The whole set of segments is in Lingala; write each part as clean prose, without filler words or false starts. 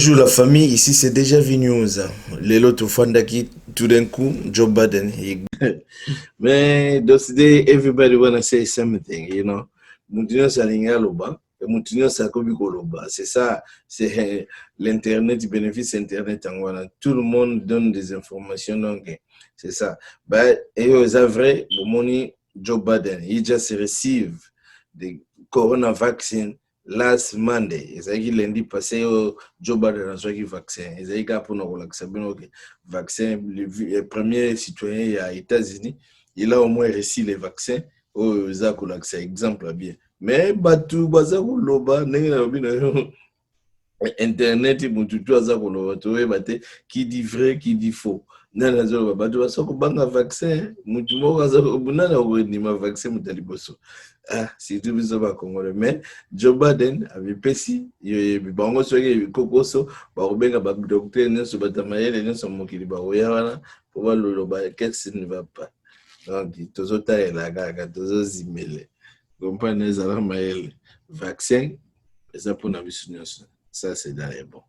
Bonjour la famille, ici c'est Déjà Vu News. Lelo tofandaki, tout d'un coup, Joe Biden. Mais those day everybody wanna say something. Mutu nyonso alingi aloba, mutu nyonso akomi koloba. C'est ça, c'est l'internet, bénéfice internet yango wana. Tout le monde donne des informations, donc c'est ça. Bah, et eza vrai, bomoni Joe Biden, he just received the corona vaccine last Monday. Ezalaki lundi passé oyo Joe Biden azwaki vaccin. Ezalaki kaka mpona kolakisa bino ke vaccin, le premier citoyen ya États-Unis, il a au moins reçu le vaccin. Oyo eza kolakisa exemple ya bien, mais bato baza koloba ndenge nalobi na yo, internet, motu tu aza koloba, toyeba te qui dit vrai, qui dit faux. Nani azoloba? Bato baza kobanga vaccin. Motu moko aza, nani akondima vaccin moto ya liboso? Ah, surtout biso bacongolais. Mais Joe Biden amipesi, yoyebi bango, soki kokoso bakobenga badocteur nyonso, bato ya mayele nyonso ya mokili bakoya wana mpo baloloba qu'est-ce ne va pas. Donc tozotalela kaka, tozozimele comprendre. Ezala mayele, vaccin eza mpona biso nyonso. Ça, c'est dans les bons.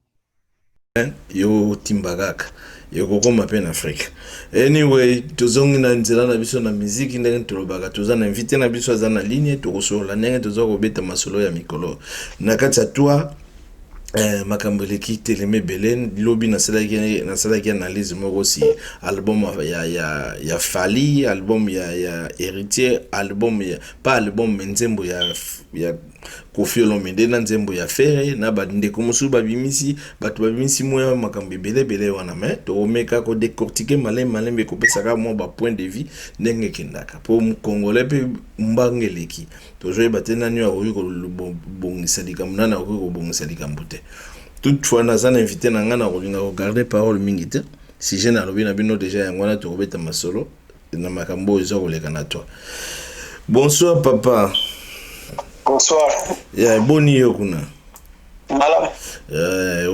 Yo timba kaka, ekokoma mpe na Afrique. Anyway, tozongi na nzela na biso na miziki. Ndenge tolobaka, toza na invité na biso, aza na ligne. Tokosolola ndenge toza kobeta masolo ya mikolo na kati ya toi. Makambo eleki telema ebele. Lobi nasalaki analyse moko si album ya Fally, album ya Héritier, album ya, pas album, mais nzembo ya Koffi Olomide na nzembo ya Ferre na bandeko mosusu babimisi. Bato babimisi mwa makambo ebele ebele wana, mais tokomeka kodécortiquer malembe malembe, ekopesaka mwa bapoint de vue ndenge ekendaka, mpo congolais mpe mbanga eleki. Tozoyeba te nani akoki kobongisa likambo, nani akoki kobongisa likambo te. Toutefois, naza na invité na ngai, na kolinga kogarder parole mingi te. Sujet nalobi na bino déjà yango wana. Tokobeta masolo na makambo oyo eza koleka na toi. Bonsoir, papa. Bonsoir. Ya boni yo kuna? Malamu.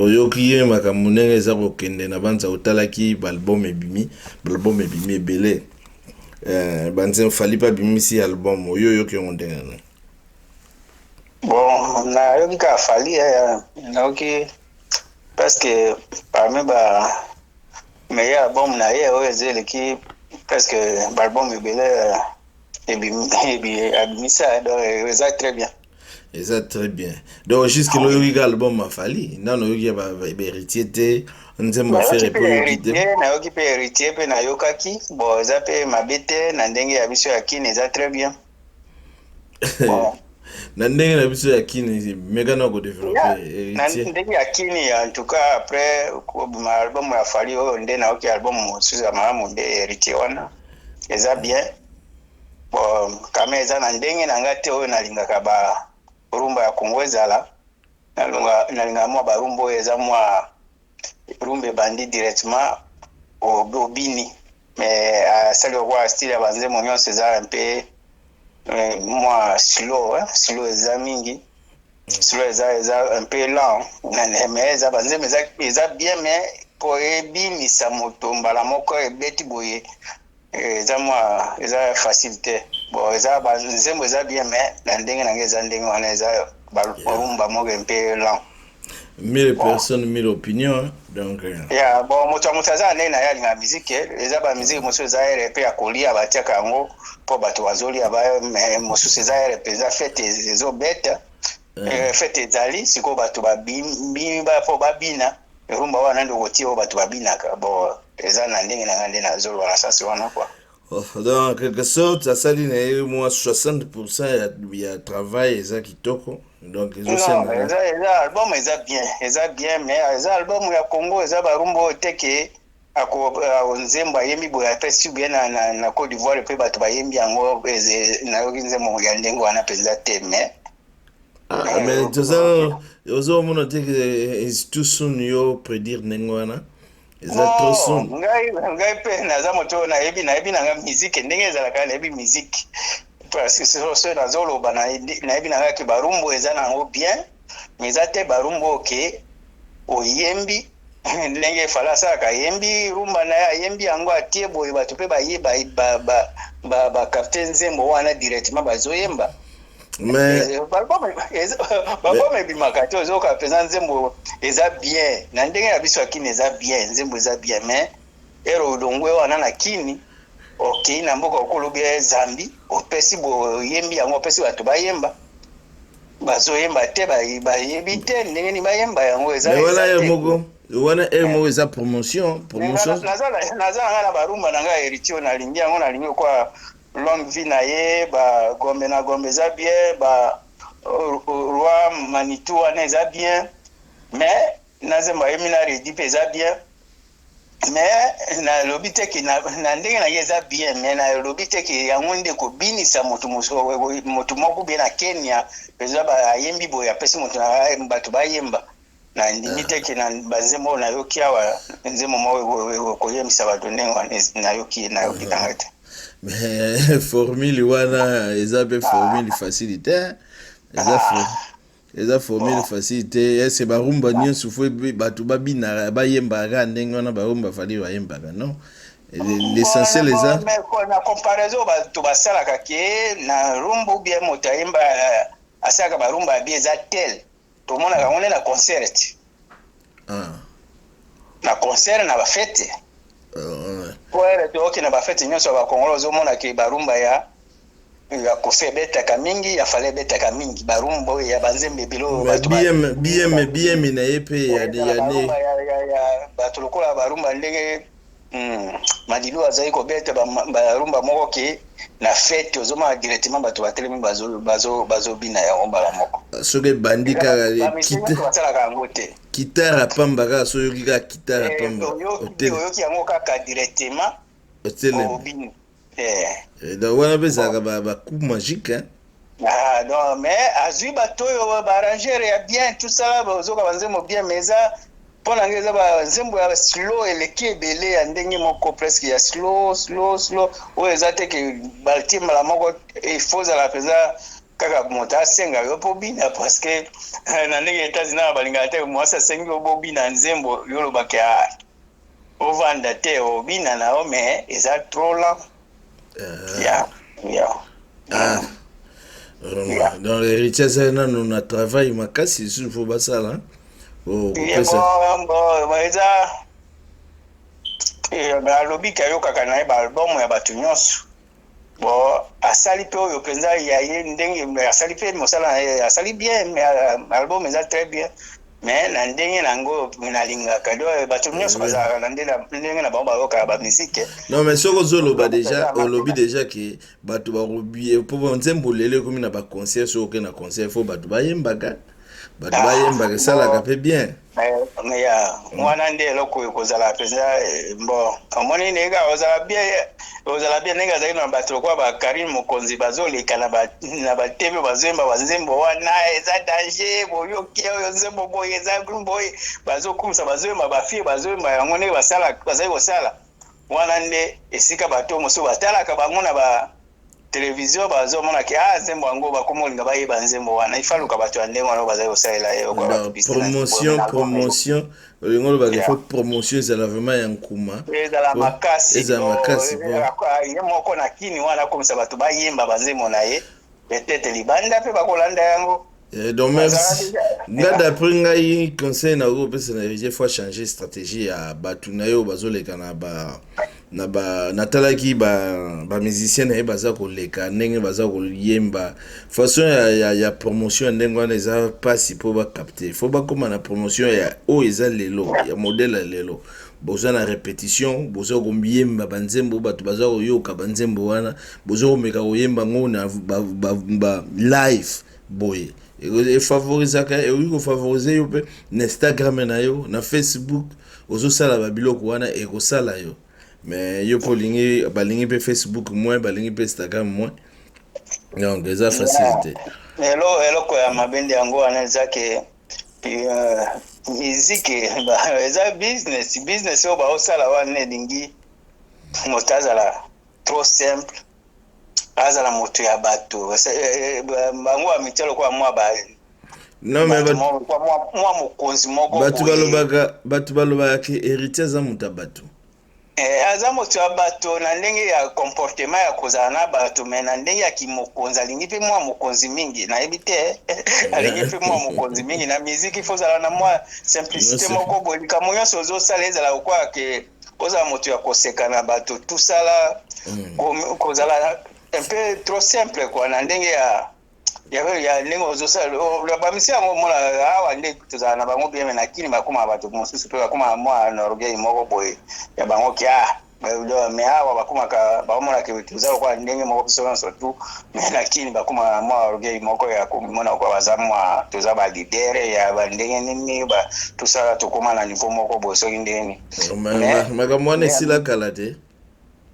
Oyoki ye makambo ndenge eza kokende na banza? Otalaki baalbum ebimi, baalbum ebimi ebele. Banzembo, Fally mpe abimisi album oyo. Oyoki yango ndenge nani? Bon, nayoki kaka Fally, nayoki parce que parmi ba meilleur album na ye oyo eza eleki presque baalbum ebele abimisa, donc eza très bien. Eza très bien. Donc jusque là oyoki ka album ya Fally, nano oyoki ya bahéritier te, nzembo a Ferre mpe oyoki te? Nayoki mpe Héritier mpe nayokaki. Bon, eza mpe mabe te na ndenge ya biso ya Kini, eza très bien. Bon. Na ndenge na biso ya Kini, meka na kodévelopper. Na ndenge ya Kini, en tout cas après kobima album ya Fally oyo, nde nayoki album mosusu ya malamu nde Héritier wana, eza bien. Bon, quand même eza na ndenge na nga te. Oyo nalingaka ba rumba ya Kongo ezala, nalingaka mwa barumba oyo eza mwa rumba ebandi directement obini, mais asali lokwa style ya banzembo nyonso eza mpe mwa slow, hein? Slow eza mingi, slow eza un peu lent, mais eza banzembo eza bien, mais po ebimisa moto mbala moko ebeti boye, eza mwa eza facile te. Bon, eza banzembo eza bien, mais na ndenge na ngai eza ndenge wana, eza barumba moko mpe lent. Mille personnes, mille opinions, hein? Donc Yeah, bon, moto ya moto aza na ndenge na ye alingaka miziki. Eza bamiziki mosusu eza ere mpe ya kolia, batiaka yango mpo bato bazolia, mosusu eza ere mpenza fête ezobeta. Fête ezali sikoyo, bato babimi mpo babina rumba wana, nde okotia oyo bato babinaka. Bon, eza na ndenge na ngai nde nazoloba na sasi wana, quoi. Oh, donc en quelque sorte asali na ye mwa 60% ya travail, eza kitoko. Donc ezosenga eza album eza bien, eza bien, mais eza album ya Congo, eza barumba oyo teke ako nzembo ayembi boye, apesi bien na Côte d'Ivoire mpe bato bayembi yango. Nayoki nzembo ya ndenge wana mpenza te, mais Ah, mais toza ozomona te ke is too soon yo prédire ndenge wana? Eza trop soon. Ngai mpe naza moto oyo nayebi nanga musique ndenge ezalaka. Nayebi musique parce que so nazoloba, nayebi na ngai ke barumbu eza nango bien, mais eza te barumbu oke oyembi ndenge efala asalaka. Ayembi rumba na ye, ayembi yango, atie boye, bato mpe baye bacapter nzembo wana directement, bazoyemba. Mais Baalbum ebimaka te, ozoyoka mpenza nzembo eza bien na ndenge na biso ya Kini, eza bien, nzembo eza bien. Mais ero olongwe wana na Kini, okei na mboka okolobi Zambi, opesi boyembi yango, opesi bato bayemba, bazoyemba te, bayebi te ndenge nini bayemba yango. Eza wana ye moko wana, e moko eza promotion, promotion. Naza na ngai na barumba na ngai Héritier, nalingi yango, nalingi kwa longue vie na ye. Bagombe na gombe eza bien, ba roi Manitou wana eza bien, mais na nzembo ayemi na Redi mpe eza bien. Mais nalobi te ke na ndenge na ye eza bien, mais nalobi te ke yango nde kobinisa moto moto moko bien. Na Kenya mpenza ayembi boye, apesi moto, bato bayemba. Nandimi te ke na banzembo oyo nayoki awa, nzembo moko koyembisa bato ndenge wana, nayoki nanga te. Mais formule wana eza mpe formule facile te, eza formule facile te. Ese barumba nyonso fo bato babinaka, bayembaka kaka ndenge wana barumba Fally bayembaka? Non, l'essentiel eza Na comparaison bato basalaka ke na rumba ou bien moto ayemba, asalaka barumba ya bien, eza tel tomonaka yango nde na concert, na concert, na bafête. Po ere toyoki na bafête nyonso ya bakongolo, ozomona ke barumba ya Kofi ebetaka mingi, ya Fally ebetaka mingi, barumba oyo ya banzembe ebele oyo. Biyeme na ye mpe ya ne. Bato lokola barumba ndenge Madilu azali kobeta barumba moko ke na fête ozomona directement bato batelemi, bazobina yango mbala moko. Soki ebandi kaka Basalaka yango te. Kitara pamba kaka, so oyoki kaka kitara pamba. Oyoki yango kaka directement. Otelemi. Donc wana mpe ezalaka bacoup magique, hein? Ah, non, mais azwi bato oyo baarrangeur ya bien, tout ça, bazoka banzembo bien, mais eza mpo na ngai eza banzembo ya slow eleki ebele, ya ndenge moko presque ya slow, slow, slow, oyo eza te ke batie mbala moko. Il faut ozala mpenza kaka moto asenga yo mpo bina, parce que na ndenge États-Unis awa balingaka te mwasi asengi yo bobina nzembo, yo olobaki ovanda te, obina na yo, mais eza trop lent ya. Ah. Vraiment. Donc Héritier azali nano na travail makasi lisusu fo basala. Eza alobi ke ayokaka na ye baalbum ya bato nyonso. Bon, asali mpe oyo mpenza ya ye, ndenge asali mpe mosala na ye, asali bien, mais album eza très bien, mais na ndenge na yango nalingaka. Donc bato nyonso bazalaka na ndenge na bango bayokaka bamusique. Non, mais soki ozoloba déjà, olobi déjà ke bato bakobi po nzembo lelo ekomi na baconcert. Soki oke na concert, fo bato bayembaka, bato bayembaka, esalaka mpe bien. Ya wana nde eloko ekozala mpenza. Bon, omoni ndenge kaka ozala bien, ozala bien ndenge azali na bato lokola bakarine Mokonzi, bazoleka na batv, bazoyemba banzembo wana eza danger. Boyoki oyo nzembo boye, eza boye, bazokumisa, bazoyemba, bafille bazoyemba yango ndenge bazali kosala wana. Nde esika bato mosusu batalaka bango na ba télévision, bazomona ke ah, nzembo yango bakoma olinga bayeba nzembo wana. Ifaluka bato ya ndenge wana oyo bazali kosalela ye. Promotion, promotion, olingi olobaka il faut promotion ezala vraiment ya nkuma. Ezala makasi. Ezala makasi. Ye moko na Kini wana akomisa bato bayemba banzembo na ye, peut-être libanda mpe bakolanda yango. Donc merci. Nga, d'après ngai, conseil na okopesa na Héritier, faut changer stratégie ya bato na ye oyo bazoleka na ba natalaki bamusicien na ye baza koleka, ndenge baza koyemba, façon ya promotion ya ndenge wana eza mpasi mpo bacapter. Faut bakóma na promotion ya oyo eza lelo, ya modèle ya lelo. Boza na répétition, boza koyemba banzembo, bato baza koyoka banzembo wana, boza komeka koyemba ngo na ba live boye, efavorisaka, ekoki kofavoriser yo mpe na Instagram na yo, na Facebook, ozosala babiloko wana, ekosala yo. Mais yo mpo olingi, balingi mpe Facebook moins, balingi mpe Instagram moins, donc eza facile te. Eloko ya mabe nde yango wana, eza ke musique eza business. Business oyo baosala wana elingi moto azala trop simple, azala moto ya bato bango bamitia lokola mwa Non, mais mwa mokonzi moko. Bato balobaka ke Héritier aza moto ya bato. Aza moto ya bato na ndenge ya comportement ya kozala na bato, mais na ndenge ya kimokonzi, alingi mpe mwa mokonzi mingi, nayebi te, alingi mpe mwa mokonzi mingi. Na musique, il faut ozala na mwa simplicité moko boye. Likambo nyonso ozosala, ezala kokwaka ke ozala moto ya koseka na bato, tosala kozala un peu trop simple quoi, na ndenge ya ndenge ozosala bamisi yango. Omona awa nde tozala na bango bien, mais na Kini bakóma bato mosusu mpe, bakóma mwa na orgueil moko boye ya bango ke mais awa bakomaka, baomonaka toza lokola ndenge moko biso nyonso tu, mais na Kini bakomaka na mwa orgueil moko ya komona lokola baza mwa, toza baleader ya bandenge nini, tosala, tokóma na niveau moko boye, soki ndenge nini. Makambo wana esila kala te.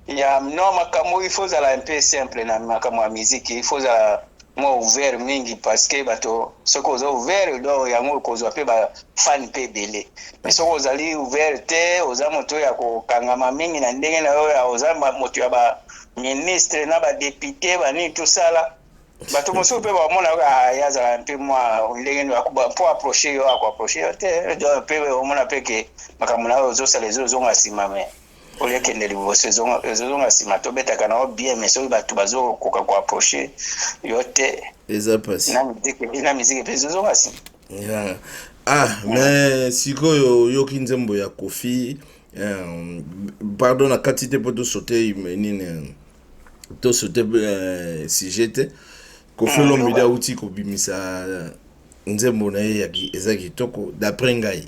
Ya non, makambo, il faut ozala un peu simple na makambo ya musique, il faut ozala mwa ouvert mingi, parce que bato, soki oza ouvert, donc yango okozwa mpe bafan mpe ebele. Mais soki ozali ouvert te, oza moto ya kokangama mingi na ndenge na yo, oza moto ya baministre na badéputé, banini, tosala, bato mosusu mpe bamona ye azala mpe mwa ndenge mpo approche yo, akoapproche yo te. Donc mpe omona mpe ke makambo na yo ozosala ezozonga nsima, mais oyo ekende liboso ezozonga nsima. Tobetaka nango bien, mais soki bato bazokoka koapproche yo te, eza pasi. Na musique mpe ezozonga nsima. Yeah. Ah, mais sikoyo oyoki nzembo ya Kofi, pardon, na kati te mpo tosote nini, tosote sujet te. Kofi Olomide auti kobimisa nzembo na ye, eza kitoko. D'après ngai,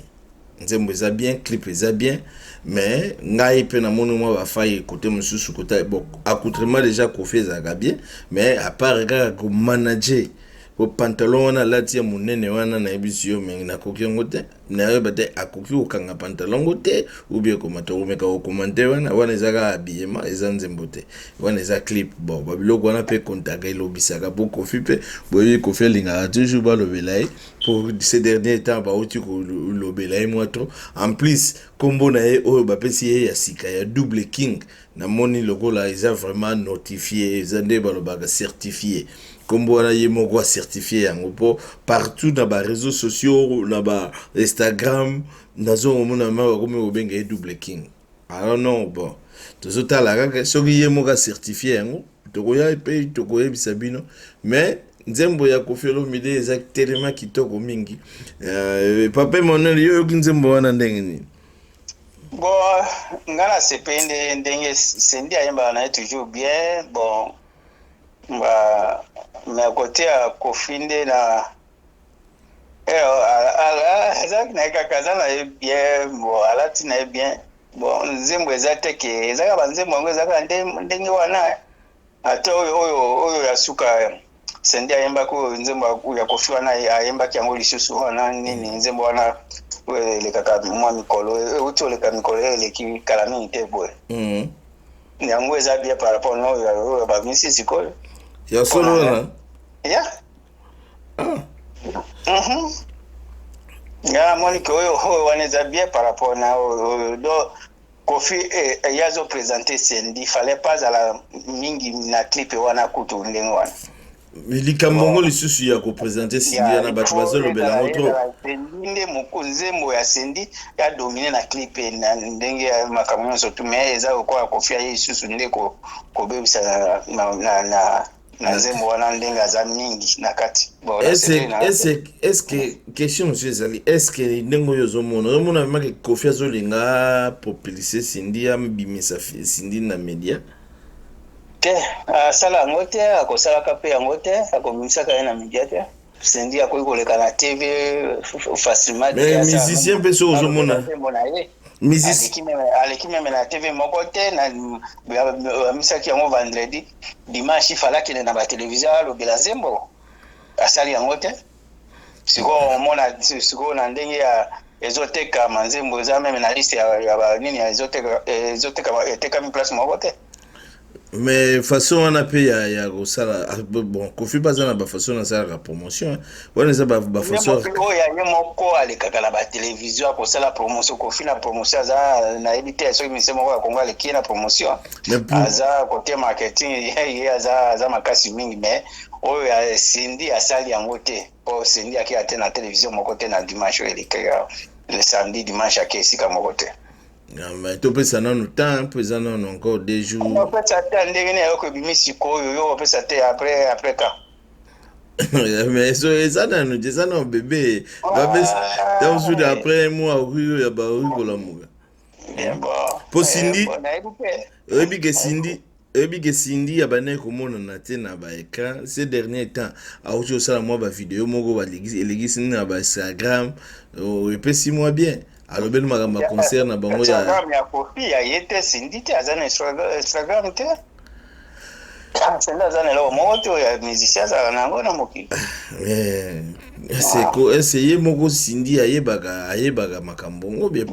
nzembo eza bien, clip eza bien, mais ngai mpe namoni mwa bafaille côté mosusu, côté bon, accoutrement déjà Kofi ezalaka bien, mais à part kaka komanager po pantalon wana alati ya monene wana, nayebisi yo, mingi nakoki yango te, nayeba te akoki kokanga pantalon ngo te ou bien komata komeka kokomante wana. Wana eza kaka habillement, eza nzembo te, wana eza clip. Bon, babiloko wana mpe kontaka, elobisaka po Kofi mpe boyebi, Kofi alingaka toujours balobela ye. Pour ces derniers temps, bauti kolobela ye mwa trop. En plus, nkombo na ye oyo bapesi ye ya sika ya Double King, namoni lokola eza vraiment notifié, eza nde balobaka certifié. Nkombo wana ye moko acertifie yango, mpo partout na baréseaux sociaux, na ba Instagram, nazomona ma bakomi kobenga ye Double King. Alors non, bon, tozotala kaka soki ye moko acertifie yango, tokoya mpe tokoyebisa bino. Mais nzembo ya Kofi Olomide eza telema kitoko mingi. Papa Emmanuel, yo yoki nzembo wana ndenge nini? Bon, nga nasepeli nde ndenge Cindy ayembaka na ye toujours bien. Bon, ba mais côté ya Kofi nde na azalaki na ye kaka, aza na ye bien. Bon, alati na ye bien. Bon, nzembo eza te ke eza kaka banzembo yango, eza kaka ndenge wana. Ata oyo ya suka Cindy ayembaki, oyo nzembo ya Kofi wana ayembaki yango lisusu wana nini, nzembo wana oyo elekaka mwa mikolo, euti oleka mikolo eleki kala mingi te boye. Yango eza bien par rapport na oyo bamisi sikoyo. Ya solo wana? Ya. Nga namoni ke oyo wana eza bien par rapport na oyo. Donc Kofi ye azoprésente Cindy, fallait pas azala mingi na clip wana kutu ndenge wana. Likambo yango lisusu ya koprésente Cindy wana, bato bazolobela yango trop. Nde nzembo ya Cindy ya domine na clip na ndenge ya makambo nyonso tu, mais eza lokola Kofi aye lisusu nde kobebisa na nzembo wana ndenge aza mingi na kati. Est-ce, question mosusu ezali, est-ce ndenge oyo ozomona vraiment ke Kofi azolinga propulse Cindy, abimisa Cindy na média? Te, asala yango te, akosalaka mpe yango te, akobimisaka ye na média te. Cindy akoki koleka na TV facilement. Mais musicien mpe soki ozomona Aleki même na TV moko te. Bamisaki yango vendredi, dimanche ifala akende na batelevizio alobela nzembo, asali yango te. Sikoyo omona sikoyo na ndenge ya ezotekama, nzembo eza même na liste ya banini, ezoteka, etekami place moko te. Mais façon wana mpe ya kosala, bon, Kofi mpe aza na bafaçon asalaka promotion wana, eza bafaçon. Oyo ya ye moko alekaka na batelevizio, akosala promotion. Kofi na promotion aza, nayebi te soki mise moko ya Kongo aleki ye na promotion. Aza côté marketing, ye aza makasi mingi. Mais oyo ya Cindy asali yango te, po Cindy ake ate na télévision moko te na dimanche oyo elekaka, le samedi, dimanche ake esika moko te. Mais topesa nanu temps mpo eza nanu encore 2 jours. Opesa te ndenge nini? Eloko ebimi sikoyo, yo opesa te après ka? Mais so eza nanu te, eza nanu bébé. Bapesa ntango mosusu après un mois, okoki oyo bakoki kolamuka. Po Cindy, oyebi ke Cindy, oyebi ke Cindy ya bandaki komonana te na baécran ces derniers temps, awuti kosala mwa bavideo moko elekisi na baInstagram, epesi mwa bien, alobeli makambo ya concert na bango. Ya Instagram ya Kofi ya ye te. Cindy te, aza na Instagram te. Cindy aza na eloko moko te oyo ya musicien azalaka na yango na mokili. Ese ye moko Cindy ayebaka makambo ngo bien.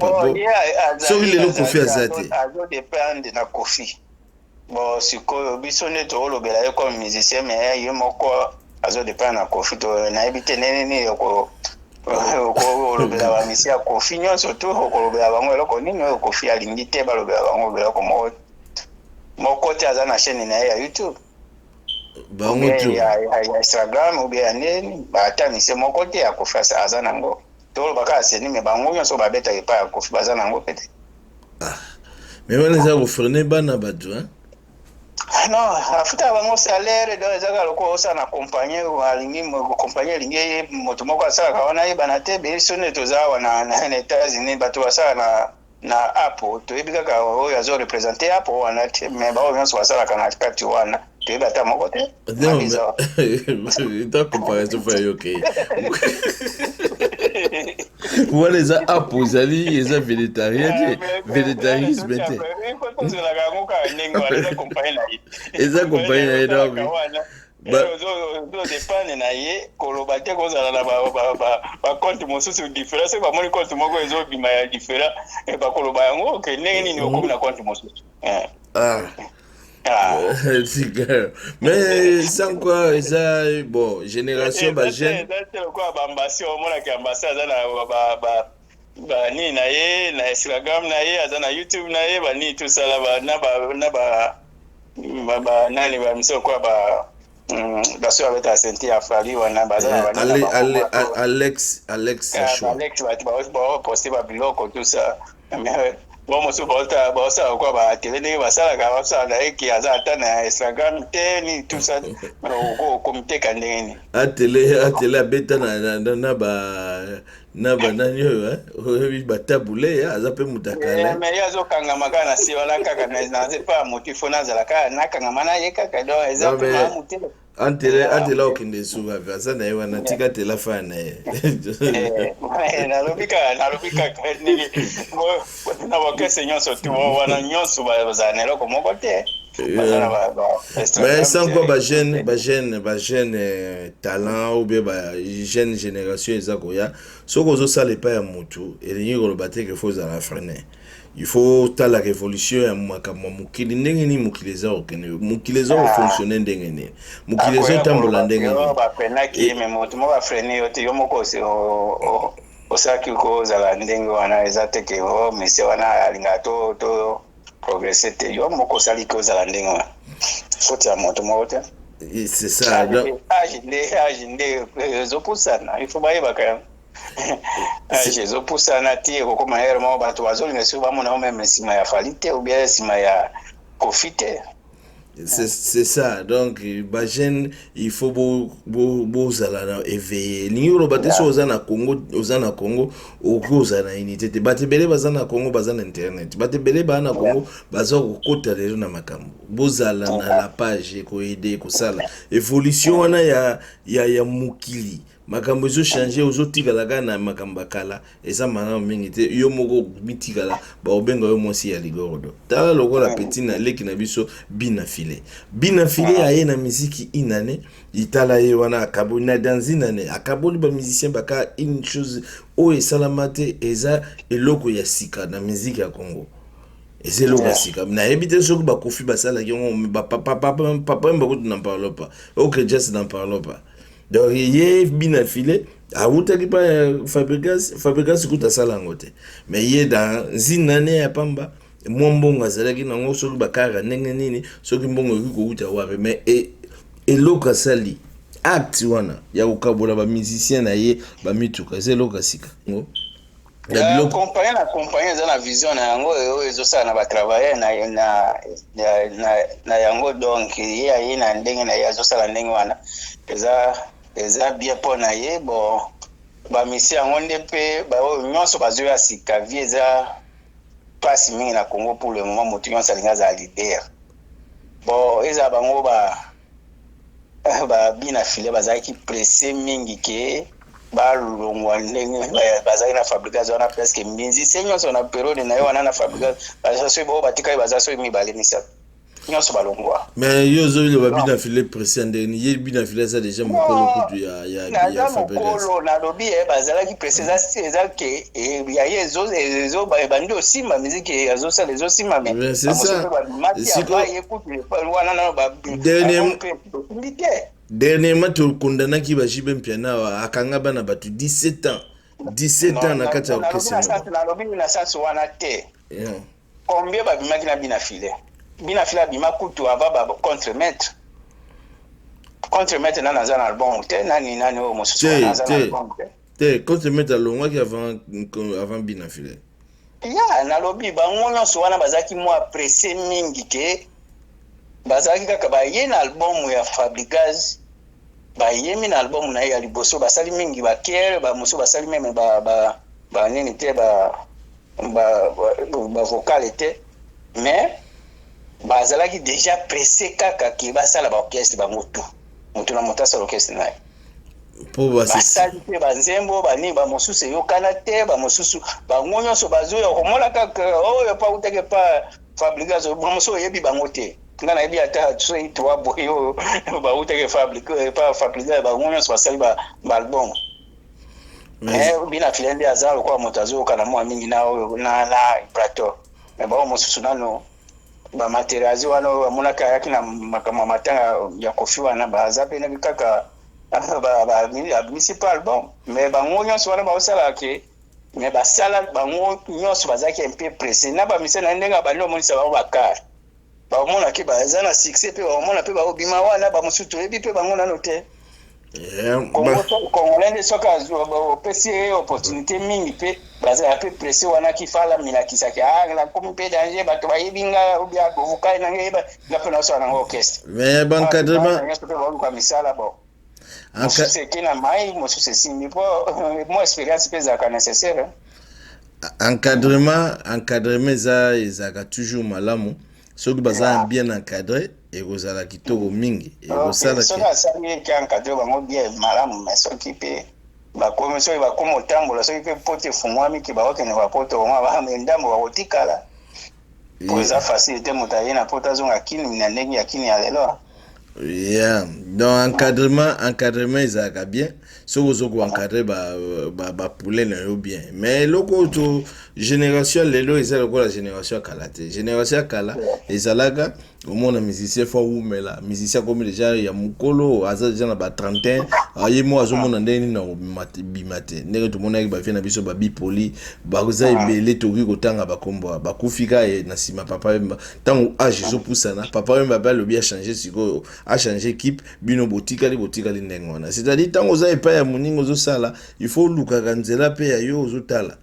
Soki lelo Kofi aza te? Azodépendre na Kofi. Bon, sikoyo biso nde toolobela ye comme musicien, mais ye moko azodépendre na Kofi. To nayebi te ndenge nini okolobela bamusicien ya Kofi nyonso tu, okolobela bango eloko nini oyo Kofi alingi te balobela bango. Eloko moko moko te. Aza na chaîne na ye ya YouTube bango tu ya Instagram ou bien ya nini. Ata musicien moko te ya Kofi aza nango. Toloba kaka Cindy, mais bango nyonso babetaka epai ya Kofi baza nango pe te. Mais wana eza kofreiner bana bato, hein? Non, afutaka bango salaire. Donc eza kaka lokola osala na compagnie, alingi compagnie, elingi moto moko asalaka wana ayebana te. Biso nde toza awa na États-Unis, bato basala na Apple, toyebi kaka oyo azoreprésenter Apple wana te, mais baoyo nyonso basalaka na kati wana, toyebi ata moko te. Ta comparaison fa yoke wana eza Apple, ezali eza végétarien te, végétarisme te. Tozelaka yango kaka ndenge wana, eza compagnie na ye. Eza compagnie na ye, donc Ozodépendre na ye. Koloba te kozala na bacompte mosusu différent. Soki bamoni compte moko ezobima ya différent, bakoloba yango ke ndenge nini okomi na compte mosusu. Ah. Mais sans quoi eza bon génération bajeune. Eza te lokola baambasi, omonaki ambasi aza na banini na ye na Instagram na ye, aza na YouTube na ye, banini tosala na ba nani, bamiso lokola ba baso babetaka senti ya Fally wana, baza na Alex, Alex. Alex, bato baposte babiloko, tout ça. Bo mosusu baosala lokola batele, ndenge basalaka, basala na eki, aza ata na Instagram te, nini, tout ça. Okomiteka ndenge nini? Atele, atele abeta na banani oyo oyebi, batabule, aza mpe moto akala. Mais ye azokangama kaka na se wana, kaka naza epa ya motu, ifo nazala kaka nakangama na ye kaka. Donc eza mpe malamu te. Antele, antele okende suka pe aza na ye wana, tika tela fa na ye. Nalobi kaka ndenge na bakese nyonso tu wana nyonso bazala na eloko moko te. Mais sans quoi bajeune talent ou bien bajeune génération eza koya, soki ozosala epai ya motu, elingi koloba te ke faut ozala freiner. Il faut tala révolution ya makambo ya mokili, ndenge nini mokili eza kokende, mokili eza kofonctionne ndenge nini, mokili ezotambola ndenge nini. Bafreinaki, mais moto moko afreiner yo te. Yo moko osalaki kozala ndenge wana. Eza te ke o monsieur wana alingaka to progresse te. Yo moko osaliki ozala ndenge wana, faute ya moto moko te. C'est ça. Âge nde ezopusana, il faut bayebaka yango. Âge ezopusana ti ekokoma heure moko bato bazolinga soki bamona yo même nsima ya Fally te ou bien nsima ya Kofi te. C'est ça. Donc bajeune, il faut bozala na éveillé. Elingi koloba te soki oza na Congo, oza na Congo, okoki ozala na unité te. Bato ebele baza na Congo, baza na internet. Bato ebele baa na Congo, baza kokota lelo na makambo. Bozala na la page, ekoaider kosala évolution wana ya mokili. Makambo ezochange, ozotikala kaka na makambo ya kala, eza malamu mingi te. Yo moko mitikala, baobenga yo mwasi ya ligorodo. Tala lokola petit na leki na biso Bina File. Bina File aye na miziki inane, itala ye wana akaboli na dans une année, akaboli bamusicien baka. Une chose oyo esalama te, eza eloko ya sika na miziki ya Congo, eza eloko ya sika. Nayebi te soki bakofi basalaki yango. Papa bakutu n'en parle pas, OK Just n'en parle pas. Donc ye Bina File awutaki pa Fabregas. Fabregas kuta asala yango te, mais ye dans une année ya pamba, mwa mbongo azalaki nango, soki bakara ndenge nini, soki mbongo ekoki kowuta wapi, mais eloko asali, acte wana ya kokabola bamusicien na ye bamituka, eza eloko ya sika. Na biloko. Compagnie na compagnie eza na vision na yango oyo ezosala na batravailleur na yango. Donc ye aye na ndenge na ye, azosala ndenge wana, eza bien mpo na ye. Bon, bamisi yango nde mpe baoyo nyonso bazoya sika. Vie eza mpasi mingi na Congo pour le moment. Moto nyonso alingi azala leader. Bon, ezala bango babina file, bazalaki pressé mingi ke balongwa ndenge bazalaki na Fabregas wana. Presque musicien nyonso na période na ye wana na Fabregas baza soki bao batikali, baza soki mibale, misato, nyonso balongwa. Mais yo ozoloba bina file pressé ya ndenge ye? Bina file aza déjà mokolo kutu ya Naza mokolo, nalobi ye bazalaki pressé. Eza ke ya ye ebandi osimba, miziki azosala ezosimba. Mais c'est ça. Ye kutu wana nano basimbi te. Dernièrement tokondanaki ba JB Mpiana awa, akanga bana bato 17 ans, 17 ans na kati ya orchestre. Nalobi na sens wana te. Combien babimaki na bina file? Bina file abima kutu ava ba contre maître. Contre maître nani aza na album te? Nani nani oyo mosusu aza na album te? Te, contre maître alongwaki avant bina file. Ya, nalobi bango nyonso wana bazalaki mwa pressé mingi ke bazalaki kaka baye na album ya Fabregas. Bayemi na album na ye ya liboso, basali mingi bakere, bamosusu basali même banini te, bavocale te, mais bazalaki déjà pressé kaka ke basala baorchestre bango tout, moto na moto asala orchestre na ye. Basali mpe banzembo banini, bamosusu eyokana te, bamosusu bango nyonso bazoya komona kaka oyo pa utaki pa Fabregas. Bamosusu oyebi bango te. Nga nayebi ata soki trois boye oyo bautaki pa Fabregas. Bango nyonso basali baalbum, mais bina file nde aza lokola moto azoyoka mwa mingi na oyo na Ibrator. Mais bango mosusu nano bamaterialize wana oyo bamonaki ayaki na makambo ya matanga ya Kofi wana, baza mpe kaka abimisi mpe album. Mais bango nyonso wana baosalaka ke, mais basala bango nyonso bazalaki un peu pressé na bamise na ndenge abandi omonisa bango bakare, baomonaki baza na succès mpe baomona mpe baobima wana. Bamosusu toyebi mpe bango nano te. Congolais nde soki opesi ye opportunité mingi mpe bazala mpe pressé wana. Kifala milakisaki: "Ah, nakomi mpe danger, bato bayebi nga obia vocal na ngai, yeba nga mpe naosala nango orchestre." Mais baencadrement Nyonso mpe baoluka misala. Bon, mosusu eke na mai, mosusu esimbi, mpo mwa expérience mpe ezalaka nécessaire. Encadrement ezalaka toujours malamu. Soki baza bien encadré, ekozala kitoko mingi. Ekosala soki asali eke encadré bango bien, malamu. Mais soki mpe bakomi, soki bakomi otambola, soki mpe poto efungwami ke bakokende bapoto, ndambo bakotikala, po eza facile te moto aye na poto azonga kini na ndenge ya kini ya lelo. Yeah, donc encadrement ezalaka bien soki ozo koencadre bapoulain na yo bien. Mais eloko oyo to génération ya lelo eza lokola génération ya kala te. Génération ya kala ezalaka omona musicien fo awumela. Musicien akomi déjà ya mokolo, aza déjà na ba 31, ye mo azomona ndenge nini na kobima te. Ndenge tomonaki bavie na biso babipoli, baza ebele, tokoki kotanga bakombo, bakufi kaka na nsima. Papa Wemba, ntango age ezopusana, Papa Wemba mpe alobi achange sikoyo, achange équipe. Bino botikali, botikali ndenge wana. C'est-à-dire ntango oza epai ya moninga ozosala, il faut olukaka nzela mpe ya yo. Ozotala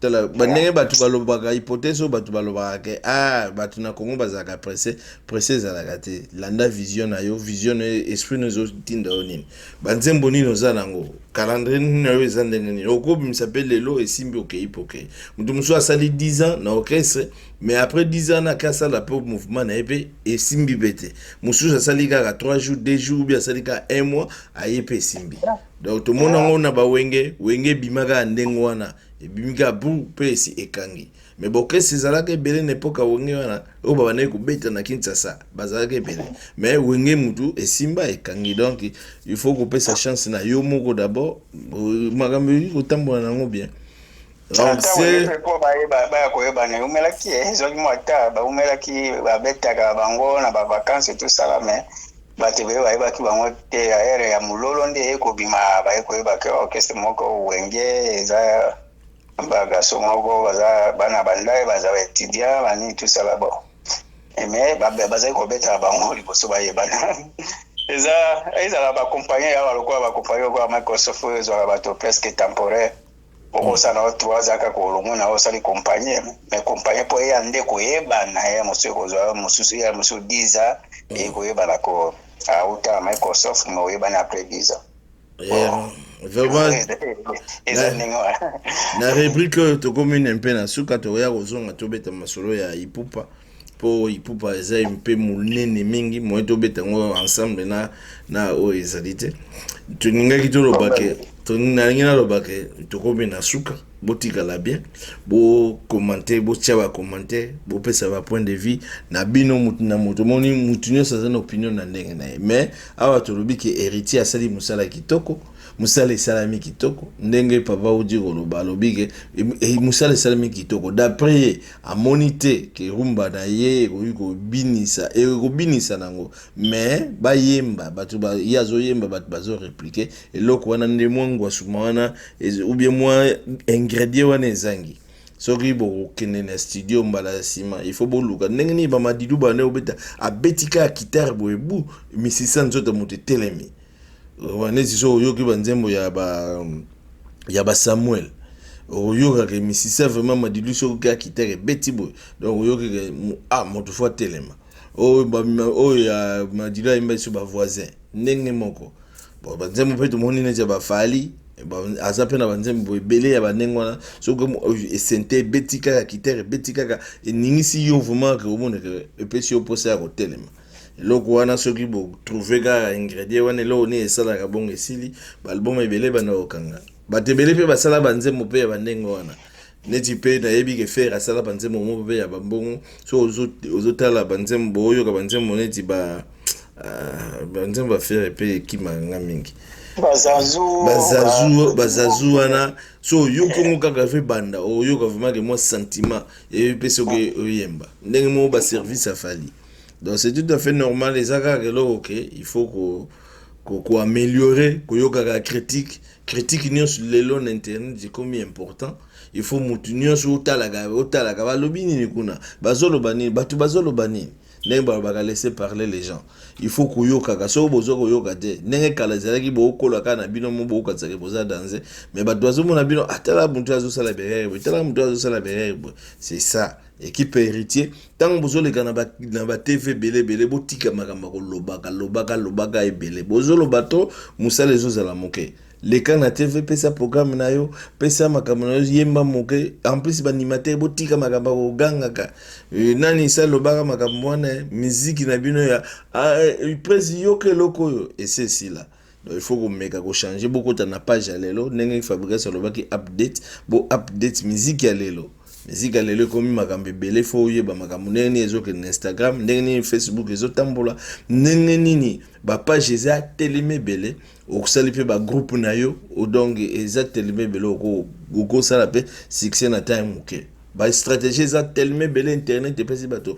tala bandenge bato balobaka, hypothèse oyo bato balobaka ke ah, bato na Congo bazalaka pressé. Pressé ezalaka te. Landa vision na yo, vision na yo, esprit no ezotinda yo nini, banzembo nini oza nango, calendrier nini na yo eza ndenge nini. Okobimisa mpe lelo, esimbi, okei mpe okei. Moto mosusu asali 10 ans na orchestre, mais après 10 ans naki asala mpe mouvement na ye mpe esimbi mpe te. Mosusu asali kaka 3 jours, 2 jours, bi asali kaka 1 mois, aye mpe esimbi. Donc tomona yango na bawenge. Wenge ebima kaka ndenge wana, ebimi kaka bu mpe esi ekangi. Mais baorchestre ezalaka ebele na époque ya Wenge wana, oyo babandaki kobeta na Kinshasa bazalaka ebele, mais Wenge mutu esimba, ekangi. Donc il faut kopesa chance na yo moko d'abord, makambo ekoki kotambola nango bien. Mpo baya koyebana, eumelaki, ezwaki mwa ta, baumelaki, babetaka bango na bavacance, tosala, mais bato ebele bayebaki bango te. Ya ere ya mololo nde eye kobima, baye koyebaki orchestre moko Wenge eza bagaso moko, baza bana bandai, baza baétudiant, banini, tosala. Bon, mais bazali kobetaka bango liboso bayebana. Eza ezala bacompagnie awa lokola bacompagnie lokola Microsoft oyo ezwaka bato presque temporaire. Okosala yo 3 ans kaka olongo na yo, osali compagnie, mais compagnie mpo eya nde koyebana, ya mosusu ekozwa yo mosusu, ya mosusu 10 ans ekoyebana ko auta na Microsoft, mais oyebani après 10 ans. Yeah, vraiment. Eza ndenge wana. Na rubrique oyo tokomi na mpe na suka. Tokoya kozonga, tobeta masolo ya Ipupa, mpo Ipupa eza mpe monene mingi, moye tobeta yango ensemble na oyo ezali te. Tolingaki toloba ke, nalingi naloba ke tokomi na suka. Botikala bien, bocommenter, botia bacommentaire, bopesa bapoint de vue na bino. Mutu na moto, omoni, mutu nyonso aza na opinion na ndenge na ye. Mais awa tolobi ke Héritier asali mosala kitoko, mosala esalami kitoko. Ndenge papa udi koloba, alobi ke mosala esalami kitoko. D'après ye, amoni te ke rumba na ye ekoki kobinisa, ekobinisa nango, mais bayemba bato ye azoyemba, bato bazorépliquer. Eloko wana nde mwa ngwasuma wana ou bien mwa ingrédient wana ezangi. Soki bokokende na studio mbala ya nsima, il faut boluka ndenge nini bamadilu bande obeta, abeti kaka guitare boye, bu misisa nzoto moto etelemi. Neti so oyoki banzembo ya basamuel, oyokaka misisa vraiment. Madilu, soki kaka guitare ebeti boye, donc oyokaka ah, moto faut atelema. Oyo ya Madilu ayemba biso bavoisin ndenge moko. Bon, banzembo mpe tomoni neti ya bafali, aza mpe na banzembo ebele ya bandenge wana. Soki esente ebeti kaka, guitare ebeti kaka, eningisi yo vraiment ke omonaka epesi yo mposa ya kotelema. Eloko wana, soki botrouver kaka ingrédient wana, eloko nini esalaka bongo, esili. Baalbum ebele banda kokanga, bato ebele mpe basala banzembo mpe ya bandenge wana. Neti mpe nayebi ke Ferre asala banzembo moko mpe ya bambongo. So ozotala banzembo, oyoka banzembo neti ba banzembo ya Ferre mpe ekimaka nga mingi. Bazazu. Bazazu, bazazu wana, so oyoki yango kaka fe banda, oyoka vraiment ke mwa sentiment eyebi mpe soki oyemba ndenge moko baservice afali. Donc c'est tout à fait normal. Eza kaka eloko ke il faut koaméliorer, koyokaka critique. Critique nyonso lelo na internet ekomi important. Il faut mutu nyonso otalaka, otalaka balobi nini kuna, bazoloba nini, bato bazoloba nini. Ndenge balobaka, laisser parler les gens. Il faut koyokaka. Soki boza koyoka te, ndenge kala ezalaki, bokokola kaka na bino mo, bokokatisaka boza danse, mais bato bazomona bino: atala motu azosala berere boye, tala motu azosala berere boye. C'est ça, équipe Héritier. Ntango bozoleka na batv ebele ebele, botika makambo ya kolobaka lobaka lobaka ebele. Bozoloba to mosala ezozala moke. Leka na TV, pesa programme na yo, pesa makambo na yo, yemba moke. En plus, baanimateur, botika makambo ya kogangaka. Nani sa alobaka makambo wana? Miziki na bino ya presse, yoka eloko oyo esi esila. Donc il faut komeka kochanger. Bokota na page ya lelo, ndenge Fabrice alobaki, update, bo update miziki ya lelo. Miziki ya lelo ekomi makambo ebele. Faut oyeba makambo ndenge nini ezokende na Instagram, ndenge nini Facebook ezotambola, ndenge nini bapage eza telemi ebele. Okosali mpe bagroupe na yo, donc eza telemi ebele, okosala mpe succès na temps moke. Bastratégie eza telema ebele. Internet epesi bato,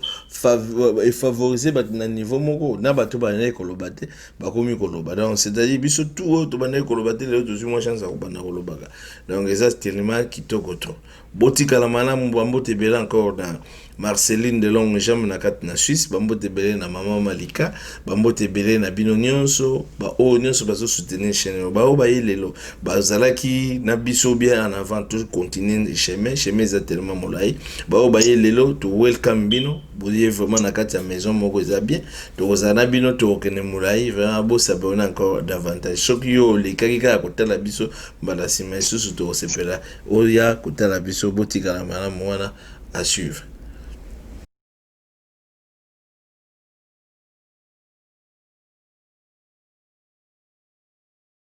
efavoriser bato na niveau moko na bato bandaki koloba te, bakomi koloba. Donc c'est-à-dire biso tout oyo tobandaki koloba te, lelo tozwi mwa chance ya kobanda kolobaka. Donc eza tellement kitoko trop. Botikala malamu. Bambote ebele encore na Marceline de Longue Jambe na kati na Suisse, bambote ebele na mama Malika, bambote ebele na bino nyonso, baoyo nyonso bazosoutenir chaîne oyo, baoyo baye lelo, bazalaki na biso bien en avant. To continue chemin, chemin eza tellement molai. Baoyo baye lelo, to welcome bino. Boye vraiment na kati ya maison moko, eza bien. Tokozala na bino, tokokende molai vraiment. Bos'abonner encore davantage. Soki yo olekaki kaka kotala biso mbala nsima, lisusu tokosepela oya kotala biso. Botikala malamu wana, à suivre.